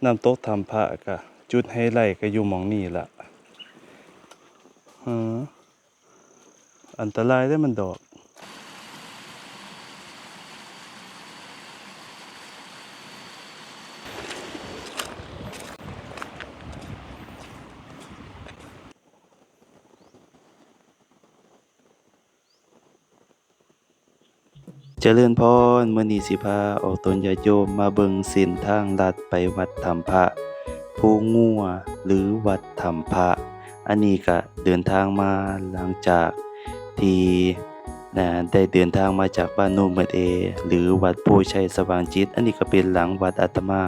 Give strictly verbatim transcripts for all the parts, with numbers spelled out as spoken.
น้ำตกถ้ำพระกะ จุดไฮไลต์กะอยู่หม่องนี้ละ เออ อันตรายเด้มันดอก เจริญพร มื้อนี้สิพาออกตนญาติโยมมาเบิ่งเส้นทางลัดไปวัดถ้ำพระภูงัว หรือวัดถ้ำพระ อันนี้กะเดินทางมาหลังจากที่ นะ ได้เดินทางมาจากบ้านโนนเมิดแอ หรือวัดโพชัยสว่างจิต อันนี้กะเป็นหลังวัดอาตมา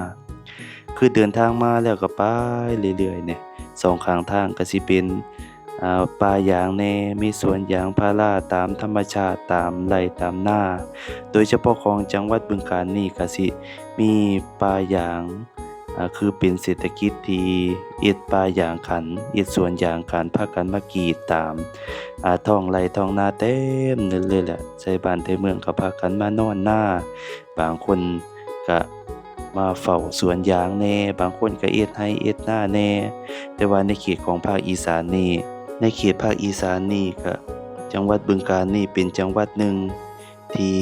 คือเดินทางมาแล้วกะไปเรื่อยๆ เนี่ย สองข้างทางกะสิเป็น อ่า ป่ายางแน่ มีสวนยางพาราตามธรรมชาติ ตามไร่ตามนา โดยเฉพาะของจังหวัดบึงกาฬนี่กะสิมีป่ายาง อ่า คือเป็นเศรษฐกิจที่เฮ็ดป่ายางกัน เฮ็ดสวนยางกัน พากันมากรีดตาม อ่า ท้องไร่ท้องนาเต็มเลยแหละ ไทบ้านไทเมืองกะพากันมานอนนา บางคนกะมาเฝ้าสวนยางแน่ บางคนกะเฮ็ดไร่เฮ็ดนาแน่ แต่ว่าในเขตของภาคอีสานนี่ ในเขตภาคอีสานนี่กะ จังหวัดบึงกาฬนี่เป็นจังหวัดหนึ่งที่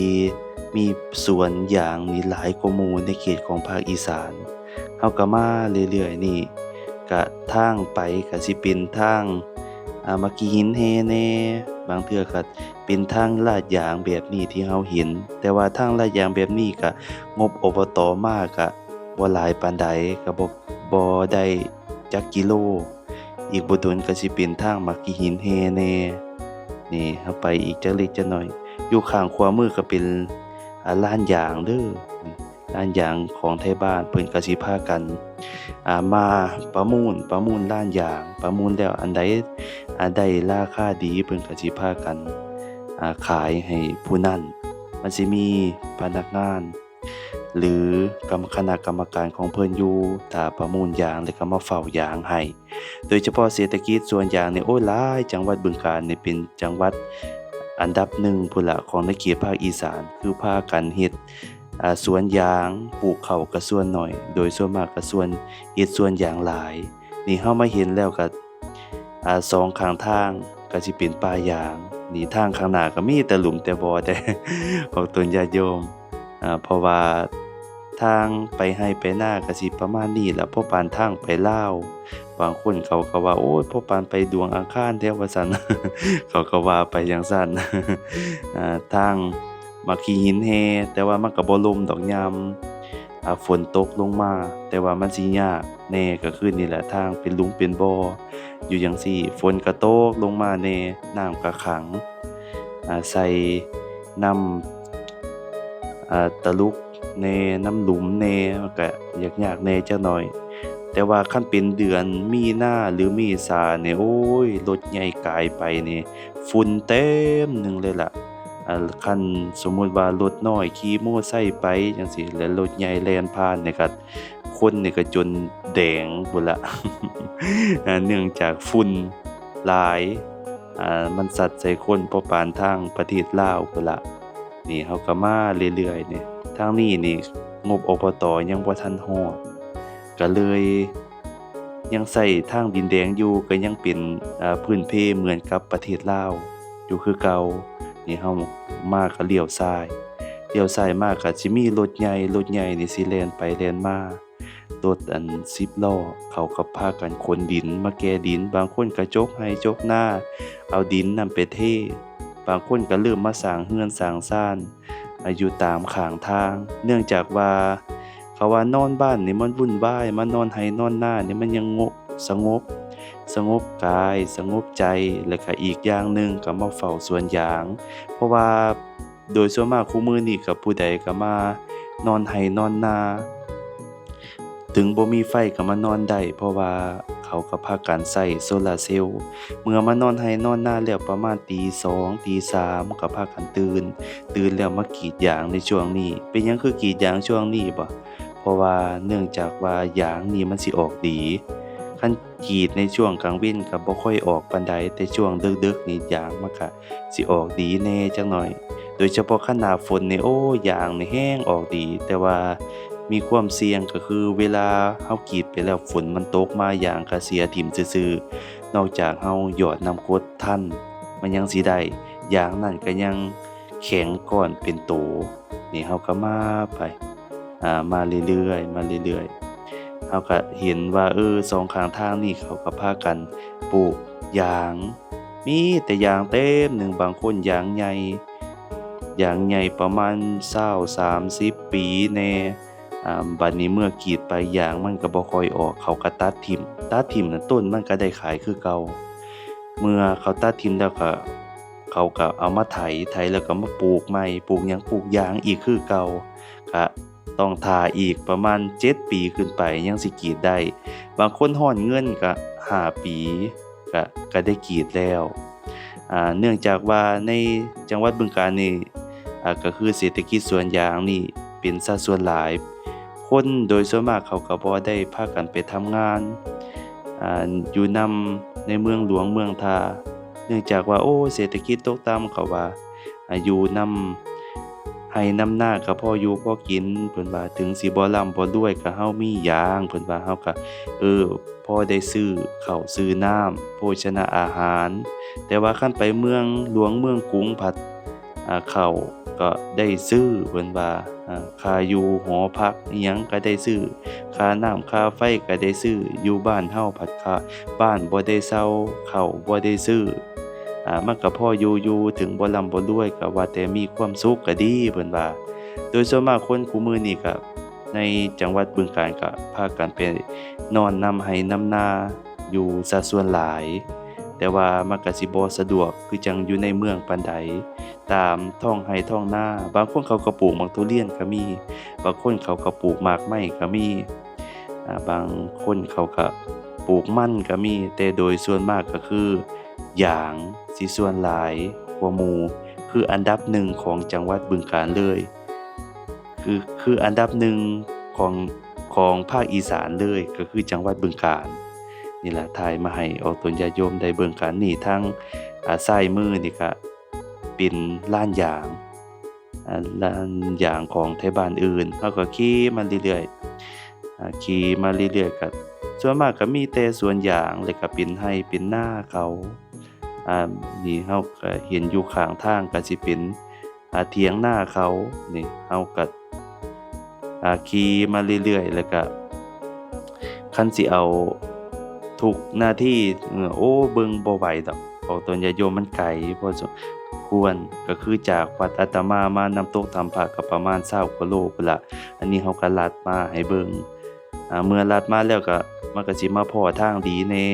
มีสวนยางนี่หลายกว่าหมู่ในเขตของภาคอีสาน เฮากะมาเรื่อยๆ นี่ กะทางไปกะสิเป็นทาง อ่า หมากขี้หินแห่แน่ บางเทื่อกะเป็นทางลาดยางแบบนี้ที่เฮาเห็น แต่ว่าทางลาดยางแบบนี้กะ งบ อบต. มากะบ่หลายปานใด กะบ่ บ่ได้จักกิโล อีกบ่โดนกะสิเป็นทางหมากขี้หินแห่แน่ นี่ เฮาไปอีกจักเล็กจักน้อย อยู่ข้างขวามือกะเป็น อ่า ลานยางเด้อ ลานยางของไทบ้าน เพิ่นกะสิพากัน อ่า มาประมูล ประมูลลานยาง ประมูลแล้วอันใด อ่า ได้ราคาดี เพิ่นกะสิพากัน อ่า ขายให้ผู้นั้น มันสิมีพนักงาน หรือกรรม- คณะกรรมการของเพิ่นอยู่ ถ้าประมูลยางแล้วกะมาเฝ้ายางให้ โดยเฉพาะเศรษฐกิจสวนยางนี่ โอ้ย หลาย จังหวัดบึงกาฬนี่เป็นจังหวัดอันดับหนึ่งพู้นละ ของในเขตภาคอีสาน คือพากันเฮ็ด อ่า สวนยาง ปลูกข้าวกะส่วนน้อย โดยส่วนมากกะส่วน เฮ็ดสวนยางหลาย นี่เฮามาเห็นแล้วกะ อ่า สองข้างทางกะสิเป็นป่ายาง นี่ทางข้างหน้ากะมีแต่หลุมแต่บ่อ แต่ ออกตนญาติโยม อ่า เพราะว่าทางไปไร่ไปนากะสิประมาณนี้ล่ะ พอปานทางไปลาว บางคนเขากะว่า โอ้ย พอปานไปดวงอังคารแท้ ว่าซั่น เขากะว่าไปจั่งซั้น อ่า ทางหมากขี้หินแห่ แต่ว่ามันกะบ่ล่มดอกยาม อ่า ฝนตกลงมา แต่ว่ามันสิยากแน่กะคือนี่แหละ ทางเป็นหลุมเป็นบ่ออยู่จั่งซี้ ฝนกะตกลงมาแน่ น้ำกะขัง อ่า ใส่น้ำ อ่า ตะลุกแน่ น้ำหลุมแน่ มันกะยากๆ แน่จักหน่อย แต่ว่าคันเป็นเดือนมีนาหรือเมษานี่ โอ้ย รถใหญ่กายไปนี่ ฝุ่นเต็มหนึ่งเลยล่ะ อ่า คันสมมุติว่ารถน้อยขี่มอไซค์ไปจั่งซี้ แล้วรถใหญ่แล่นผ่านนี่กะ คนนี่กะจนแดงพู้นละ อ่า เนื่องจากฝุ่นหลาย อ่า มันสัดใส่คน พอปานทางประเทศลาวพู้นละ นี่เฮากะมาเรื่อยๆ นี่ ทางนี้นี่งบ อบต. ยังบ่ทันฮอด กะเลยยังใช้ทางดินแดงอยู่ กะยังเป็น อ่า พื้นเพเหมือนกับประเทศลาวอยู่คือเก่า นี่เฮามากะเลี้ยวซ้าย เลี้ยวซ้ายมากะสิมีรถใหญ่ รถใหญ่นี่สิแล่นไปแล่นมา รถอันสิบล้อ เขากะพากันขนดินมาแก่ดิน บางคนกะจกไร่จกนา เอาดินนั้นไปเท บางคนกะเริ่มมาสร้างเฮือนสร้างซาน อ่า อยู่ตามข้างทาง เนื่องจากว่า เขาว่านอนบ้านนี่มันวุ่นวาย มานอนไร่นอนนานี่มันยังงบ สงบ สงบกาย สงบใจ แล้วกะอีกอย่างหนึ่งกะมาเฝ้าสวนยาง เพราะว่าโดยส่วนมากคุมื้อนี้กะผู้ใดกะมานอนไร่นอนนา ถึงบ่มีไฟกะมานอนได้ เพราะว่าเขากะพากันใช้โซลาร์เซลล์ เมื่อมานอนไร่นอนนาแล้วประมาณตีสอง ตีสามกะพากันตื่น ตื่นแล้วมากรีดยางในช่วงนี้ เป็นหยังคือกรีดยางช่วงนี้บ่ เพราะว่าเนื่องจากว่ายางนี่มันสิออกดี คันกรีดในช่วงกลางเว็นกะบ่ค่อยออกปานใด แต่ช่วงดึกๆ นี่ยางมันกะสิออกดีแน่จักหน่อย โดยเฉพาะคันหน้าฝนนี่ โอ้ ยางนี่แฮ่งออกดี แต่ว่า มีความเสี่ยงก็คือเวลาเฮากรีดไปแล้วฝนมันตกมายางก็เสียถิ่มซื่อๆ นอกจากเฮาหยอดน้ำกรดทัน มันยังสิได้ ยางนั่นก็ยังแข็งก้อนเป็นโต นี่เฮาก็มาไป อ่า มาเรื่อยๆ มาเรื่อยๆ เฮาก็เห็นว่า เออ สองข้างทางนี่เขาก็พากันปลูกยาง มีแต่ยางเต็มหนึ่ง บางคนยางใหญ่ ยางใหญ่ประมาณซาว สามสิบ ปีแน่ อ่า บัดนี้เมื่อกรีดไปยางมันก็บ่ค่อยออก เขาก็ตัดถิ่ม ตัดถิ่มน่ะต้นมันก็ได้ขายคือเก่า เมื่อเขาตัดถิ่มแล้วก็ เขาก็เอามาไถ ไถแล้วก็มาปลูกใหม่ ปลูกหยัง ปลูกยางอีกคือเก่า ก็ต้องถ่าอีกประมาณเจ็ดปีขึ้นไปยังสิกรีดได้ บางคนฮอดเงินก็ห้าปี ก็ ก็ได้กรีดแล้ว อ่า เนื่องจากว่าในจังหวัดบึงกาฬนี่ อ่า ก็คือเศรษฐกิจสวนยางนี่เป็นสัดส่วนหลาย คนโดยส่วนมากเขาก็บ่ได้พากันไปทำงาน อ่า อยู่นำในเมืองหลวงเมืองท่า เนื่องจากว่า โอ้ เศรษฐกิจตกต่ำ เขาว่า อ่า อยู่นำไร่นำนาก็พออยู่พอกิน เพิ่นว่า ถึงสิบ่ร่ำบ่รวยก็เฮามียาง เพิ่นว่า เฮาก็ เออ พอได้ซื้อข้าวซื้อน้ำ โภชนาอาหาร แต่ว่าคันไปเมืองหลวงเมืองกรุงผัด อ่า ข้าวก็ได้ซื้อ เพิ่นว่า อ่า ค่าอยู่หอพักอิหยังก็ได้ซื้อ ค่าน้ำค่าไฟก็ได้ซื้อ อยู่บ้านเฮาผัดค่าบ้านบ่ได้เช่า ข้าวบ่ได้ซื้อ อ่า มันก็พออยู่อยู่ ถึงบ่ร่ำบ่รวยก็ว่าแต่มีความสุขก็ดี เพิ่นว่า โดยส่วนมากคนคุมื้อนี้ก็ ในจังหวัดบึงกาฬก็พากันไปนอนนำไร่นำนาอยู่ซะส่วนหลาย แต่ว่ามันก็สิบ่สะดวกคือจั่งอยู่ในเมืองปานใด ตามท้องไร่ท้องนา บางคนเขาก็ปลูกหมากทุเรียนก็มี บางคนเขาก็ปลูกหมากไม้ก็มี อ่า บางคนเขาก็ปลูกมันก็มี แต่โดยส่วนมากก็คือยางสิส่วนหลายกว่าหมู่ คืออันดับหนึ่งของจังหวัดบึงกาฬเลย คือ คืออันดับหนึ่งของ ของภาคอีสานเลย ก็คือจังหวัดบึงกาฬ นี่ล่ะ ถ่ายมาให้ออกตนญาติโยมได้เบิ่งกัน นี่ทาง อ่า ซ้ายมือนี่ก็เป็นลานยาง อ่า ลานยางของไทบ้านอื่น เฮาก็ขี่มาเรื่อยๆ อ่า ขี่มาเรื่อยๆ ก็ส่วนมากก็มีแต่สวนยาง แล้วก็เป็นไร่เป็นนาเขา อ่า นี่เฮาก็เห็นอยู่ข้างทางก็สิเป็น อ่า เถียงนาเขา นี่เฮาก็ อ่า ขี่มาเรื่อยๆ แล้วก็ คันสิเอาทุกนาที เออ โอ้ เบิ่งบ่ไหวดอก ออกตนญาติโยมมันไกลพอสมควร ก็คือจากวัดอาตมามาน้ำตกถ้ำพระก็ประมาณซาวกว่าโลพุ้นละ อันนี้เฮาก็ลัดมาให้เบิ่ง อ่า เมื่อลัดมาแล้วก็ มันก็สิมาพ้อทางดีแน่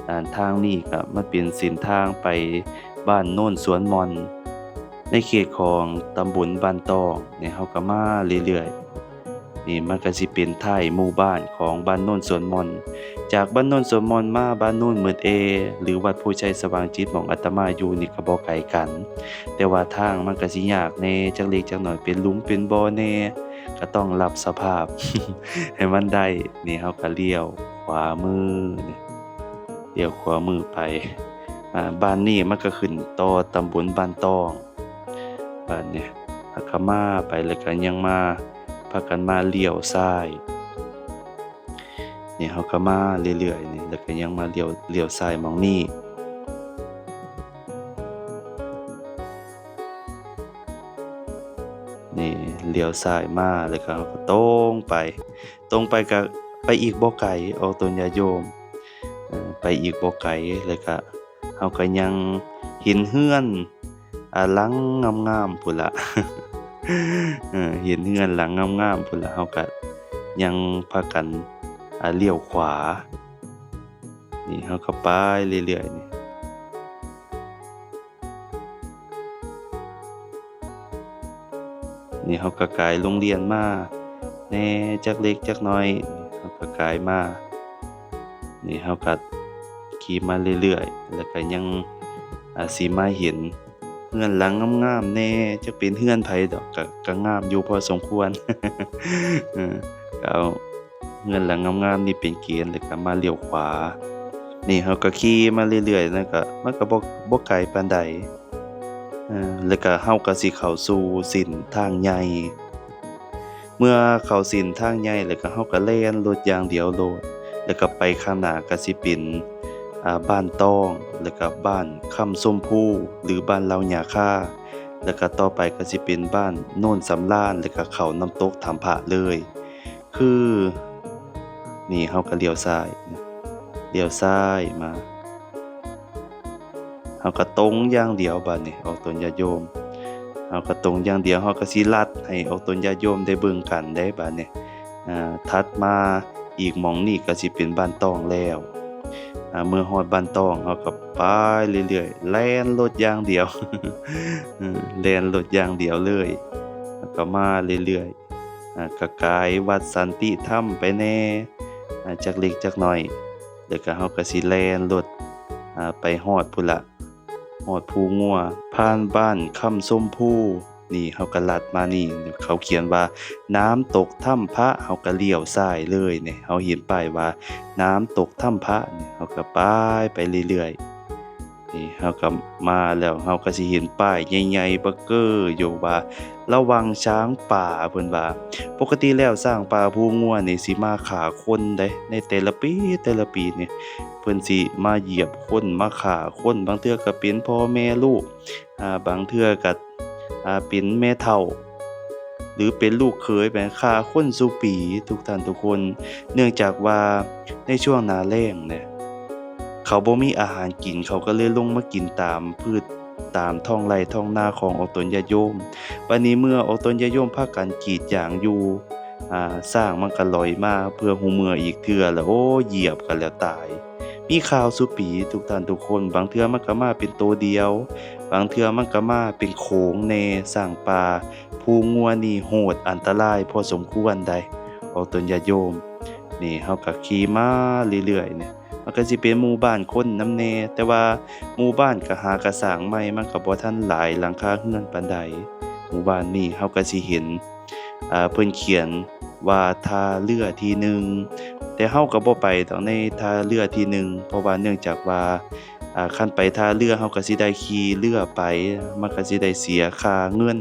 อ่า ทางนี้ก็มันเป็นเส้นทางไปบ้านโนนสวนม่อน ในเขตของตำบลบ้านตอง นี่เฮาก็มาเรื่อยๆ นี่มันก็สิเป็นท้ายหมู่บ้านของบ้านโนนสวนม่อน จากบ้านโนนสวนม่อนมาบ้านโนนหมื่นเอ หรือวัดโพธิ์ชัยสว่างจิตหม่องอาตมาอยู่นี่ก็บ่ไกลกัน แต่ว่าทางมันก็สิยากแน่ จักเล็กจักน้อย เป็นหลุมเป็นบ่อแน่ ก็ต้องรับสภาพ ให้มันได้ นี่เฮาก็เลี้ยวขวามือนี่ เลี้ยวขวามือไป อ่า บ้านนี้มันก็ขึ้นต่อตำบลบ้านตอง บ้านนี้ แล้วก็มาไป แล้วก็ยังมา พากันมาเลี้ยวซ้าย นี่เฮาก็มาเรื่อยๆ นี่ แล้วก็ยังมาเลี้ยว เลี้ยวซ้ายหม่องนี้ นี่เลี้ยวซ้ายมา แล้วก็เฮาก็ตรงไป ตรงไปก็ไปอีกบ่ไกล ออกตนญาติโยม เอ่อ ไปอีกบ่ไกล แล้วก็เฮาก็ยังเห็นเฮือน อ่า หลังงามๆ พู้นละ เออ เห็นเฮือนหลังงามๆ พู้นละ เฮาก็ยังพากัน อ่า เลี้ยวขวา นี่เฮาก็ไปเรื่อยๆ นี่ นี่เฮาก็กายโรงเรียนมาแน่จักเล็กจักน้อย เฮาก็กายมา นี่เฮาก็ขี่มาเรื่อยๆ แล้วก็ยัง อ่า สิมาเห็นเฮือนหลังงามๆ แน่ จักเป็นเฮือนไผดอก ก็ ก็งามอยู่พอสมควร เออ ก็เอา เฮือนหลังงามๆ นี่เป็นเกณฑ์ แล้วก็มาเลี้ยวขวา นี่เฮาก็ขี่มาเรื่อยๆ แล้วก็มันก็บ่ บ่ไกลปานใด เอ่อ แล้วก็เฮาก็สิเข้าสู่เส้นทางใหญ่ เมื่อเข้าเส้นทางใหญ่แล้วก็เฮาก็แล่นรถอย่างเดียวโลด แล้วก็ไปข้างหน้าก็สิเป็น อ่า บ้านตอง แล้วก็บ้านคำชมพู หรือบ้านเหล่าหญ้าคา แล้วก็ต่อไปก็สิเป็นบ้านโนนสำราญ แล้วก็เข้าน้ำตกถ้ำพระเลย คือ นี่เฮาก็เลี้ยวซ้าย เลี้ยวซ้ายมา เฮาก็ตรงอย่างเดียวบาดนี้ ออกตนญาติโยม เฮาก็ตรงอย่างเดียว เฮาก็สิลัดให้ออกตนญาติโยมได้เบิ่งกันเด้บาดนี้ อ่า ถัดมาอีกหม่องนี้ก็สิเป็นบ้านตองแล้ว อ่า เมื่อฮอดบ้านตอง เฮาก็ไปเรื่อยๆ แล่นรถอย่างเดียว เออ แล่นรถอย่างเดียวเลย แล้วก็มาเรื่อยๆ อ่า ก็กายวัดสันติธรรมไปแหน่ อ่า จักเล็กจักน้อย แล้วก็เฮาก็สิแล่นรถ อ่า ไปฮอดพุ้นละ ฮอดภูงัว ผ่านบ้านคำชมพู นี่เฮาก็ลัดมานี่ เขาเขียนว่าน้ำตกถ้ำพระ เฮาก็เลี้ยวซ้ายเลยนี่ เฮาเห็นป้ายว่าน้ำตกถ้ำพระนี่ เฮาก็ไป ไปเรื่อยๆ นี่เฮาก็มาแล้ว เฮาก็สิเห็นป้ายใหญ่ๆ บักเกอร์อยู่ว่า ระวังช้างป่า เพิ่นว่า ปกติแล้วช้างป่าภูงัวนี่สิมาฆ่าคนเด้ ในแต่ละปี แต่ละปีนี่ เพิ่นสิมาเหยียบคน มาฆ่าคน บางเทื่อก็เป็นพ่อแม่ลูก อ่า บางเทื่อก็ อ่า เป็นแม่เฒ่า หรือเป็นลูกเขยไปฆ่าคนซุปี ทุกท่านทุกคน เนื่องจากว่าในช่วงหน้าแล้งเนี่ย เขาบ่มีอาหารกิน เขาก็เลยลงมากินตามพืช ตามท้องไร่ท้องนาของออกตนญาติโยม บัดนี้เมื่อออกตนญาติโยมพากันกรีดยางอยู่ อ่า ช้างมันก็ลอยมาเพื่อฮู้เมื่ออีกเทื่อ แล้ว โอ้ เหยียบกันแล้วตาย มีข่าวซุปี ทุกท่านทุกคน บางเทื่อมันก็มาเป็นโตเดียว บางเทื่อมันก็มาเป็นโขลงแหน่ ช้างป่า ภูงัวนี่โหดอันตรายพอสมควรได้ ออกตนญาติโยม นี่เฮาก็ขี่มาเรื่อยๆ เนี่ย มันก็สิเป็นหมู่บ้านคนนำแหน่ แต่ว่าหมู่บ้านก็หากะสร้างใหม่ มันก็บ่ทันหลายหลังคาเรือนปานใด หมู่บ้านนี้เฮาก็สิเห็น อ่า เพิ่นเขียนว่าท่าเรือที่หนึ่ง แต่เฮาก็บ่ไปดอกในท่าเรือที่หนึ่ง เพราะว่าเนื่องจากว่า อ่า คันไปท่าเรือเฮาก็สิได้ขี่เรือไป มันก็สิได้เสียค่าเงิน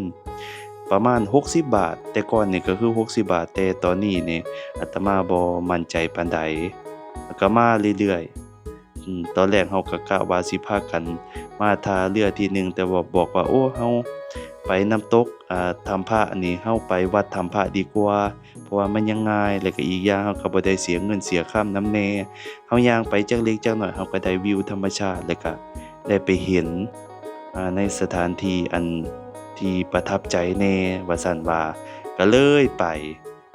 ประมาณหกสิบบาท แต่ก่อนนี่ก็คือหกสิบบาท แต่ตอนนี้นี่อาตมาบ่มั่นใจปานใด ก็มาเรื่อยๆ อืม ตอนแรกเฮาก็กะว่าสิพากันมาท่าเรือที่หนึ่ง แต่ว่าบอกว่า โอ้ เฮาไปน้ำตก อ่า ถ้ำพระนี่ เฮาไปวัดถ้ำพระดีกว่า เพราะว่ามันยังง่าย แล้วก็อีกอย่างเฮาก็บ่ได้เสียเงินเสียคำนำแหน่ เฮาย่างไปจักเล็กจักน้อย เฮาก็ได้วิวธรรมชาติ แล้วก็ได้ไปเห็น อ่า ในสถานที่อันที่ประทับใจแหน่ ว่าซั่นว่า ก็เลยไป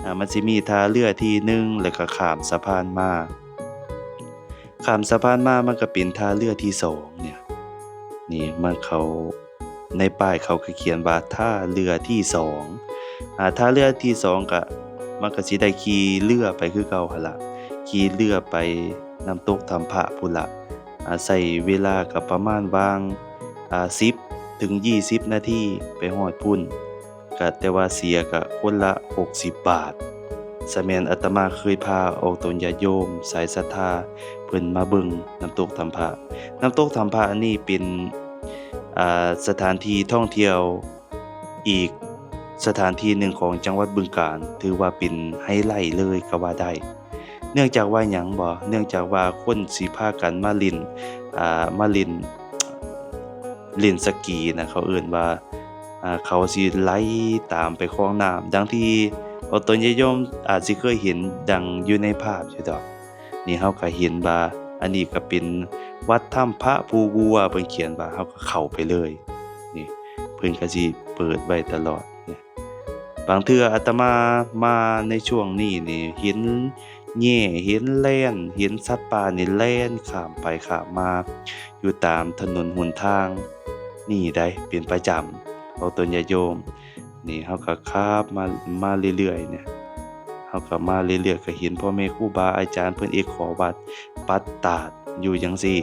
อ่า มันสิมีท่าเรือที่หนึ่ง แล้วก็ข้ามสะพานมา ข้ามสะพานมามันก็เป็นท่าเรือที่สองเนี่ย นี่มันเขา ในป้ายเขาก็เขียนว่าท่าเรือที่สอง อ่า ท่าเรือที่สองก็ มันก็สิได้ขี่เรือไปคือเก่าหั่นล่ะ ขี่เรือไปน้ำตกถ้ำพระพู้นล่ะ อ่า ใช้เวลาก็ประมาณหว่าง อ่า สิบถึงยี่สิบนาทีไปฮอดพู้น ก็แต่ว่าเสียก็คนละหกสิบบาท สะแม่นอาตมาเคยพาออกตนญาติโยมสายศรัทธาเพิ่นมาเบิ่งน้ำตกถ้ำพระ น้ำตกถ้ำพระนี่เป็น อ่า สถานที่ท่องเที่ยวอีกสถานที่หนึ่งของจังหวัดบึงกาฬ ถือว่าเป็นไฮไลต์เลยก็ว่าได้ เนื่องจากว่าหยังบ่ เนื่องจากว่าคนสิพากันมาเล่น อ่า มาเล่น เล่นสกีนะ เขาเอิ้นว่า อ่า เขาสิไหลตามไปคลองน้ำ ดังที่ออกตนญาติโยมอาจสิเคยเห็นดังอยู่ในภาพอยู่ดอก นี่เฮาก็เห็นว่าอันนี้ก็เป็นวัดถ้ำพระภูวัว เพิ่นเขียนว่า เฮาก็เข้าไปเลย นี่เพิ่นก็สิเปิดไว้ตลอด นี่ บางเทื่ออาตมามาในช่วงนี้นี่ เห็นแย้ เห็นแลน เห็นสัตว์ป่านี่แล่นข้ามไปข้ามมา อยู่ตามถนนหนทางนี่ได้เป็นประจำ ออกตนญาติโยม นี่เฮาก็ขับมา มาเรื่อยๆ เนี่ย เฮาก็มาเรื่อยๆ ก็เห็นพ่อแม่ครูบาอาจารย์เพิ่นเอกขอวัดปัดตาดอยู่จั่งซี้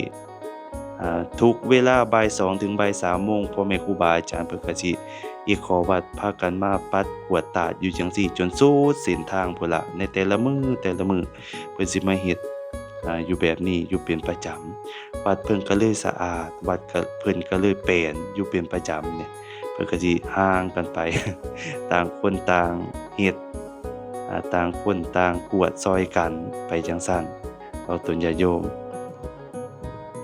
อ่า ทุกเวลาบ่ายสองถึงบ่ายสามโมง พ่อแม่ครูบาอาจารย์เพิ่นก็สิเอกขอวัดพากันมาปัดกวาดตาดอยู่จั่งซี้ จนสุดเส้นทางพู้นละ ในแต่ละมื้อ แต่ละมื้อ เพิ่นสิมาเฮ็ด อ่า อยู่แบบนี้อยู่เป็นประจำ วัดเพิ่นก็เลยสะอาด วัดก็ เพิ่นก็เลยแปลนอยู่เป็นประจำเนี่ย เพิ่นก็สิห่างกันไป ต่างคนต่างเฮ็ด อ่า ต่างคนต่างกวดซ่อยกันไปจั่งซั้น ออกตนญาติโยม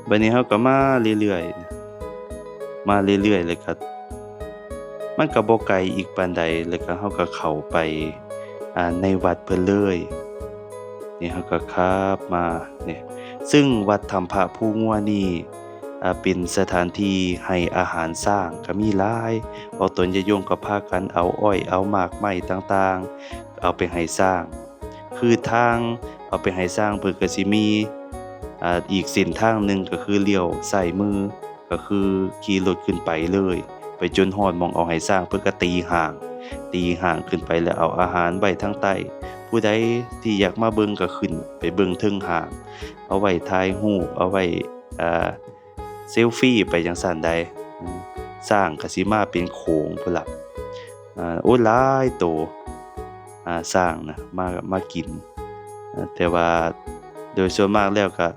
บัดนี้เฮาก็มาเรื่อยๆ มาเรื่อยๆ แล้วก็ มันก็บ่ไกลอีกปานใด แล้วก็เฮาก็เข้าไป อ่า ในวัดเพิ่นเลย นี่เฮาก็ขับมา นี่ ซึ่งวัดถ้ำพระภูงัวนี่ อ่า เป็นสถานที่ให้อาหารช้างก็มีหลาย ออกตนญาติโยมก็พากันเอาอ้อย เอาหมากไม้ต่างๆ เอาไปให้ช้าง คือทางเอาไปให้ช้างเพิ่นก็สิมี อ่า อีกเส้นทางหนึ่งก็คือเลี้ยวซ้ายมือ ก็คือขี่รถขึ้นไปเลย ไปจนฮอดหม่องเอาให้ช้าง เพิ่นก็ตีห้าง ตีห้างขึ้นไปแล้วเอาอาหารไว้ทางใต้ ผู้ใดที่อยากมาเบิ่งก็ขึ้นไปเบิ่งเทิงห้าง เอาไว้ถ่ายรูป เอาไว้ อ่า เซลฟีไปจั่งซั้นใด๋ อืม ช้างก็สิมาเป็นโขงพู้นล่ะ อ่า โอ้ หลายโต อ่า ช้างนะ มา มากิน อ่า แต่ว่าโดยส่วนมากแล้วก็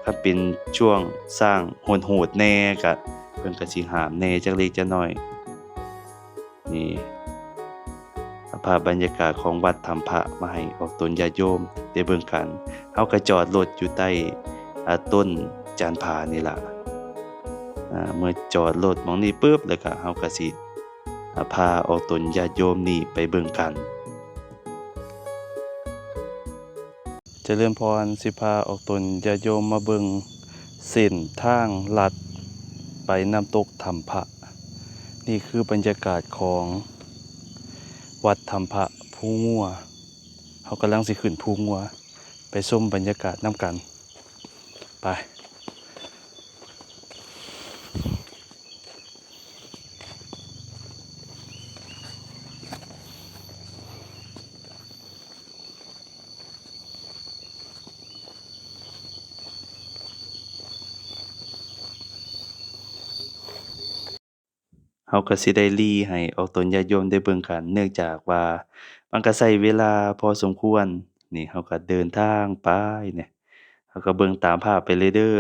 คันเป็นช่วงช้างโหดๆ แหน่ก็ เพิ่นก็สิห้ามแหน่จักเล็กจักน้อย นี่ ภาพบรรยากาศของวัดถ้ำพระมาให้ออกตนญาติโยมได้เบิ่งกัน เฮาก็จอดรถอยู่ใต้ อ่า ต้นจานผานี่ล่ะ อ่า เมื่อจอดรถหม่องนี้ปุ๊บ แล้วก็เฮาก็สิ อ่า พาออกตนญาติโยมนี่ไปเบิ่งกัน เจริญพร สิพาออกตนญาติโยมมาเบิ่งเส้นทางลัดไปน้ำตกถ้ำพระ นี่คือบรรยากาศของวัดถ้ำพระภูงัว เฮากำลังสิขึ้นภูงัว ไปชมบรรยากาศนำกัน ไป เฮาก็สิได้หลีให้ออกตนญาติโยมได้เบิ่งกัน เนื่องจากว่ามันก็ใช้เวลาพอสมควร นี่เฮาก็เดินทางไปเนี่ย เฮาก็เบิ่งตามภาพไปเลยเด้อ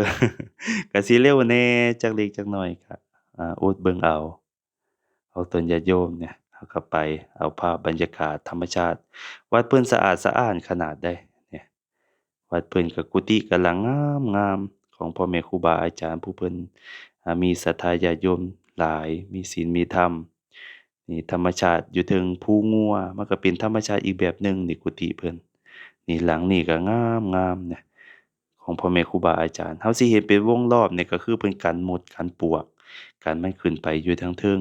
ก็สิเร็วแหน่จักเล็กจักน้อยก็ อ่า อดเบิ่งเอา ออกตนญาติโยมเนี่ย เฮาก็ไปเอาภาพบรรยากาศธรรมชาติ วัดเพิ่นสะอาดสะอ้านขนาดใด๋เนี่ย วัดเพิ่นก็กุฏิกำลังงามๆ ของพ่อแม่ครูบาอาจารย์ผู้เพิ่น อ่า มีศรัทธาญาติโยมหลาย มีศีลมีธรรม นี่ธรรมชาติอยู่เทิงภูงัว มันก็เป็นธรรมชาติอีกแบบหนึ่ง นี่กุฏิเพิ่น นี่หลังนี่ก็งามๆ เนี่ย ของพ่อแม่ครูบาอาจารย์ เฮาสิเห็นเป็นวงรอบเนี่ยก็คือเพิ่นกันมดกันปลวก กันมันขึ้นไปอยู่ทางเทิง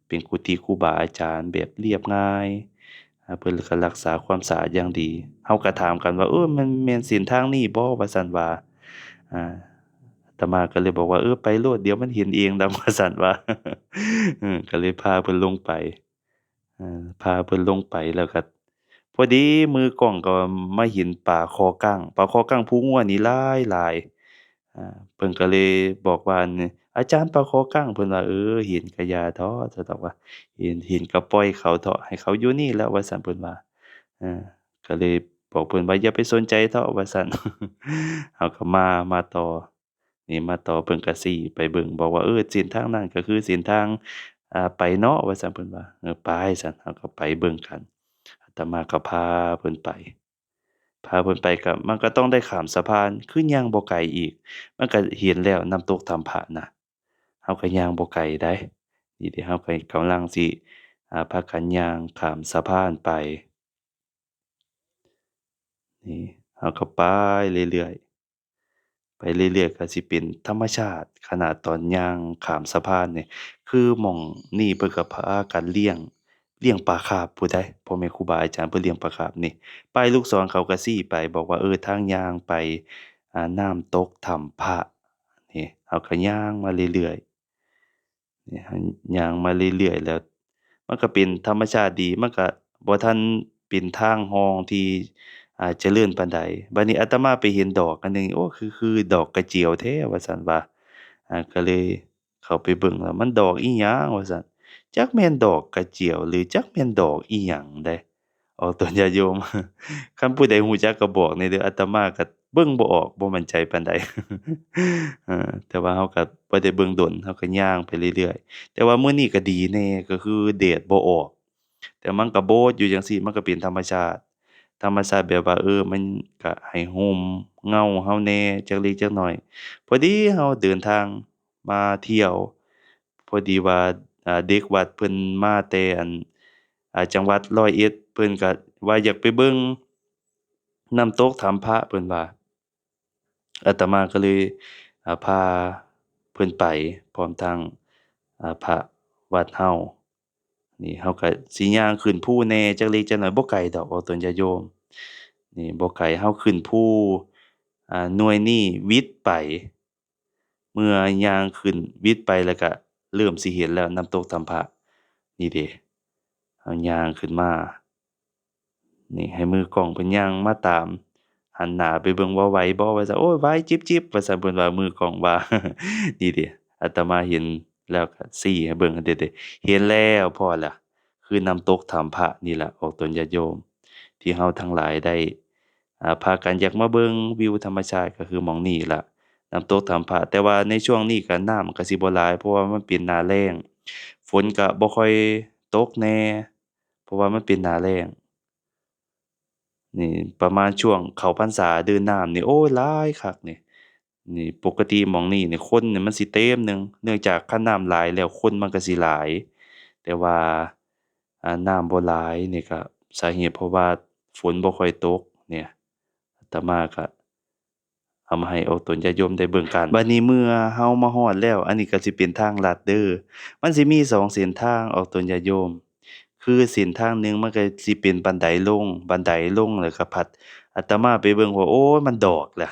เป็นกุฏิครูบาอาจารย์แบบเรียบง่าย อ่า เพิ่นก็รักษาความสะอาดอย่างดี เฮาก็ถามกันว่า เออ มันแม่นเส้นทางนี้บ่ ว่าซั่นว่า อ่า อาตมาก็เลยบอกว่า เออ ไปโลด เดี๋ยวมันเห็นเองดอก ว่าซั่นว่า เออ ก็เลยพาเพิ่นลงไป เอ่อ พาเพิ่นลงไปแล้วก็ พอดีมือกล้องก็มาเห็นปลาคอกั้ง ปลาคอกั้งภูงัวนี่หลายๆ อ่า เพิ่นก็เลยบอกว่า อาจารย์ ปลาคอกั้ง เพิ่นว่า เออ เห็นกะอย่าเถาะ สะดอกว่า เห็น เห็นกะปล่อยเขาเถาะ ให้เขาอยู่นี่แหละ ว่าซั่น เพิ่นว่า เออ ก็เลยบอกเพิ่นว่า อย่าไปสนใจเถาะ ว่าซั่น เฮาก็มา มาต่อ นี่มาต่อ เพิ่นก็ซี้ไปเบิ่ง บอกว่า เออ เส้นทางนั้นก็คือเส้นทาง อ่า ไปเนาะ ว่าซั่น เพิ่นว่า เออ ไปซั่น เฮาก็ไปเบิ่งกัน อาตมาก็พาเพิ่นไป พาเพิ่นไปก็ มันก็ต้องได้ข้ามสะพาน คือย่างบ่ไกลอีก มันก็เห็นแล้วน้ำตกถ้ำพระนะ เฮาก็ย่างบ่ไกลใด๋ นี่เด้ เฮาก็กำลังสิ อ่า พากันย่างข้ามสะพานไป นี่ เฮาก็ไปเรื่อยๆ ไปเรื่อยๆ ก็สิเป็นธรรมชาติ ขนาดตอนย่างข้ามสะพานนี่ คือหม่องนี่เพิ่นก็พากันเลี้ยง เลี้ยงปลาคาร์ปพู้นใด๋ พ่อแม่ครูบาอาจารย์เพิ่นเลี้ยงปลาคาร์ปนี่ ป้ายลูกศรเขาก็ซี้ไป บอกว่า เออ ทางย่างไป อ่า น้ำตกถ้ำพระ นี่ เฮาก็ย่างมาเรื่อยๆ นี่ ย่างมาเรื่อยๆ แล้ว มันก็เป็นธรรมชาติดี มันก็บ่ทันเป็นทางร่องที่ อ่า เจริญปานใด บัดนี้อาตมาไปเห็นดอกอันหนึ่ง โอ้ คือ คือดอกกระเจียวแท้ ว่าซั่นว่า อ่า ก็เลยเข้าไปเบิ่งแล้ว มันดอกอิหยัง ว่าซั่น จักแม่นดอกกระเจียว หรือจักแม่นดอกอิหยังใด๋ ออกตนญาติโยม คันผู้ใดรู้จักก็บอกแหน่เด้อ อาตมาก็เบิ่งบ่ออก บ่มั่นใจปานใด เออ แต่ว่าเฮาก็บ่ได้เบิ่งดน เฮาก็ย่างไปเรื่อยๆ แต่ว่ามื้อนี้ก็ดีแหน่ ก็คือแดดบ่ออก แต่มันก็โบดอยู่จั่งซี้ มันก็เป็นธรรมชาติ ธรรมชาติแบบว่า เออ มันก็ให้ฮ่มเงาเฮาแหน่จักเล็กจักน้อย พอดีเฮาเดินทางมาเที่ยว พอดีว่า อ่า เด็กวัดเพิ่นมาแต่ อัน อ่า จังหวัดร้อยเอ็ด เพิ่นก็ว่าอยากไปเบิ่งน้ำตกถ้ำพระ เพิ่นว่า อาตมาก็เลย อ่า พาเพิ่นไปพร้อมทั้ง อ่า พระวัดเฮา นี่เฮาก็สิย่างขึ้นภูแหน่จักเล็กจักน้อย บ่ไกลดอก ออกตนญาติโยม นี่บ่ไกล เฮาขึ้นภู อ่า หน่วยนี้วิดไป เมื่อย่างขึ้นวิดไปแล้วก็เริ่มสิเห็นแล้วน้ำตกถ้ำพระ นี่เด้ เฮาย่างขึ้นมา นี่ให้มือกล้องเพิ่นย่างมาตาม หันหน้าไปเบิ่งว่าไหวบ่ ว่าซั่น โอ้ย ไหวจิบๆ ว่าซั่น เพิ่นว่า มือกล้องว่า นี่เด้ อาตมาเห็นแล้วก็ซี้ให้เบิ่ง เด้ๆ เห็นแล้ว พ้อแล้ว คือน้ำตกถ้ำพระนี่ล่ะ ออกตนญาติโยม ที่เฮาทั้งหลายได้ อ่า พากันอยากมาเบิ่งวิวธรรมชาติ ก็คือหม่องนี้ล่ะ น้ำตกถ้ำพระ แต่ว่าในช่วงนี้ก็น้ำก็สิบ่หลาย เพราะว่ามันเป็นหน้าแล้ง ฝนก็บ่ค่อยตกแหน่ เพราะว่ามันเป็นหน้าแล้ง นี่ประมาณช่วงเข้าพรรษาเด้อ น้ำนี่ โอ้ย หลายคักนี่ นี่ปกติหม่องนี้นี่คนนี่มันสิเต็มหนึ่ง เนื่องจากคันน้ำหลายแล้วคนมันก็สิหลาย แต่ว่า อ่า น้ำบ่หลายนี่ก็สาเหตุเพราะว่าฝนบ่ค่อยตกเนี่ย อาตมาก็เอามาให้ออกตนญาติโยมได้เบิ่งกัน บัดนี้เมื่อเฮามาฮอดแล้ว อันนี้ก็สิเป็นทางลัดเด้อ มันสิมีสองเส้นทางออกตนญาติโยม คือเส้นทางหนึ่งมันก็สิเป็นบันไดลง บันไดลงแล้วก็พัด อาตมาไปเบิ่งว่า โอ้ย มันดอกล่ะ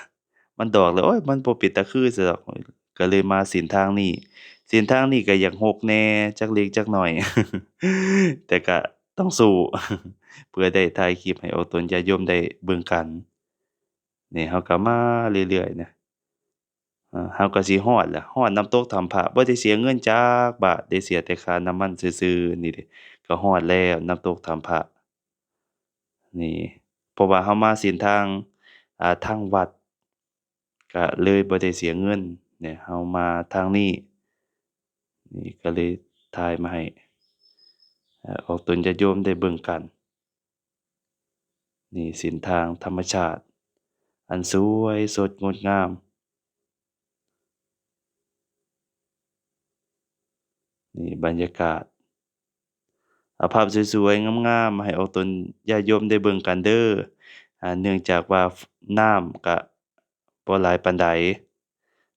มันดอกแล้ว โอ้ย มันบ่เป็นตาคือซะดอก ก็เลยมาเส้นทางนี้ เส้นทางนี้ก็อยากฮกแหน่จักเล็กจักน้อย แต่ก็ต้องสู้ เพื่อได้ถ่ายคลิปให้ออกตนญาติโยมได้เบิ่งกัน นี่เฮาก็มาเรื่อยๆนะ อ่า เฮาก็สิฮอดล่ะ ฮอดน้ำตกถ้ำพระ บ่ได้เสียเงินจักบาท ได้เสียแต่ค่าน้ำมันซื่อๆ นี่เด้ ก็ฮอดแล้วน้ำตกถ้ำพระ นี่ เพราะว่าเฮามาเส้นทาง อ่า ทางวัด ก็เลยบ่ได้เสียเงิน เนี่ย เฮามาทางนี้ นี่ก็เลยถ่ายมาให้ อ่า ออกตนญาติโยมได้เบิ่งกัน นี่เส้นทางธรรมชาติ อันสวยสดงดงาม นี่บรรยากาศ เอาภาพสวยๆ งามๆ มาให้ออกตนญาติโยมได้เบิ่งกันเด้อ อ่า เนื่องจากว่าน้ำก็บ่หลายปานใด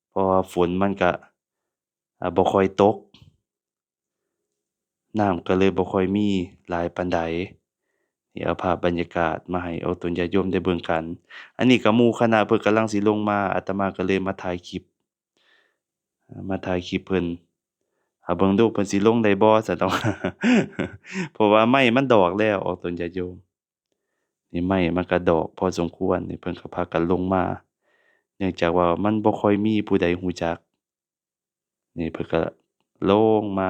เพราะว่าฝนมันก็ อ่า บ่ค่อยตก น้ำก็เลยบ่ค่อยมีหลายปานใด นี่เอาภาพบรรยากาศมาให้ออกตนญาติโยมได้เบิ่งกัน อันนี้ก็หมู่คณะเพิ่นกำลังสิลงมา อาตมาก็เลยมาถ่ายคลิป มาถ่ายคลิปเพิ่น เอาเบิ่งดูเพิ่นสิลงได้บ่ ซั่นดอก เพราะว่าไม้มันดอกแล้ว ออกตนญาติโยม นี่ไม้มันก็ดอกพอสมควร นี่เพิ่นก็พากันลงมา เนื่องจากว่ามันบ่ค่อยมีผู้ใดรู้จัก นี่เพิ่นก็ลงมา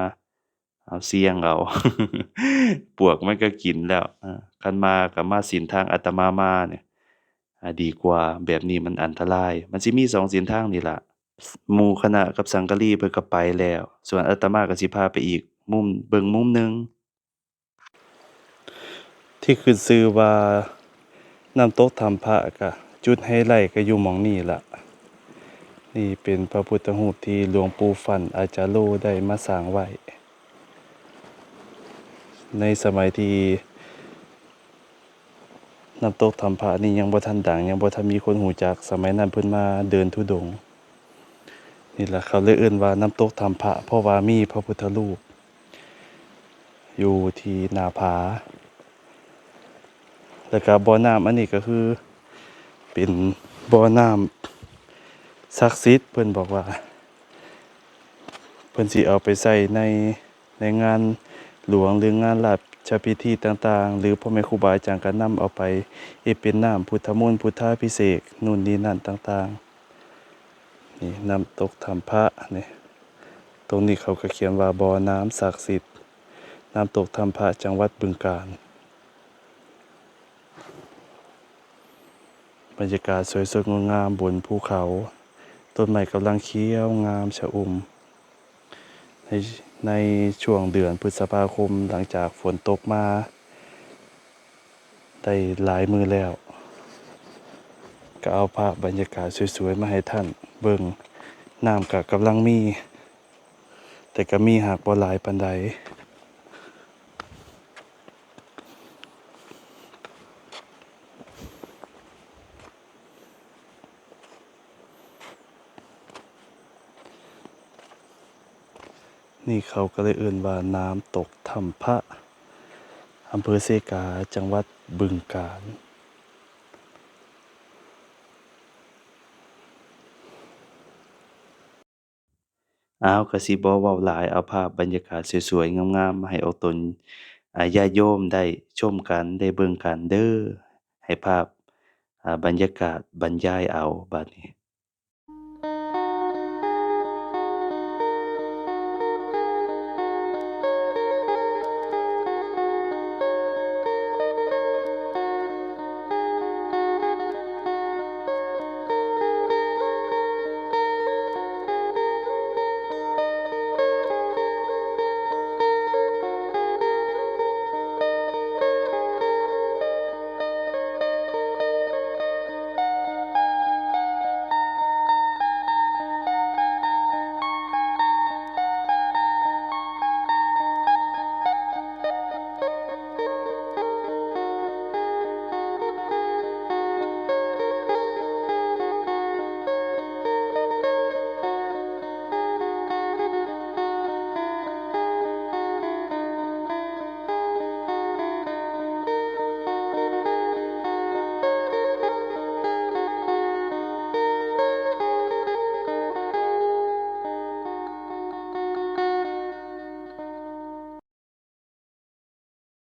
เอาเสี่ยงเอา ปวกมันก็กินแล้ว อ่า คันมาก็มาเส้นทางอาตมามาเนี่ย อ่า ดีกว่า แบบนี้มันอันตราย มันสิมีสองเส้นทางนี่ล่ะ หมู่คณะกับสังกะรีเพิ่นก็ไปแล้ว ส่วนอาตมาก็สิพาไปอีกมุม เบิ่งมุมหนึ่ง ที่ขึ้นชื่อว่าน้ำตกถ้ำพระ ก็จุดไฮไลต์ก็อยู่หม่องนี้ล่ะ นี่เป็นพระพุทธรูปที่หลวงปู่ฟั่นอาจาโลได้มาสร้างไว้ ในสมัยที่น้ำตกถ้ำพระนี่ยังบ่ทันดัง ยังบ่ทันมีคนรู้จัก สมัยนั้นเพิ่นมาเดินธุดงค์ นี่ล่ะเขาเลยเอิ้นว่าน้ำตกถ้ำพระ เพราะว่ามีพระพุทธรูปอยู่ที่หน้าผา แล้วก็บ่อน้ำอันนี้ก็คือเป็นบ่อน้ำศักดิ์สิทธิ์ เพิ่นบอกว่า เพิ่นสิเอาไปใช้ใน ในงานหลวงหรืองานราชพิธีต่างๆ หรือพ่อแม่ครูบาอาจารย์ก็นำเอาไปเฮ็ดเป็นน้ำพุทธมนต์ พุทธาภิเษก นู่นนี่นั่นต่างๆ นี่น้ำตกถ้ำพระนี่ ตรงนี้เขาก็เขียนว่าบ่อน้ำศักดิ์สิทธิ์ น้ำตกถ้ำพระ จังหวัดบึงกาฬ บรรยากาศสวยสดงดงามบนภูเขา ต้นไม้กำลังเขียวงามชอุ่ม ใน ในช่วงเดือนพฤษภาคม หลังจากฝนตกมาได้หลายมื้อแล้ว ก็เอาภาพบรรยากาศสวยๆ มาให้ท่านเบิ่ง น้ำก็กำลังมี แต่ก็มีหากบ่หลายปานใด นี่เขาก็เลยเอิ้นว่าน้ำตกถ้ำพระ อำเภอเซกา จังหวัดบึงกาฬ อ้าว ก็สิบ่เว้าหลาย เอาภาพบรรยากาศสวยๆ งามๆ มาให้ออกตน อ่า ญาติโยมได้ชมกัน ได้เบิ่งกันเด้อ ให้ภาพ อ่า บรรยากาศบรรยายเอา บาดนี้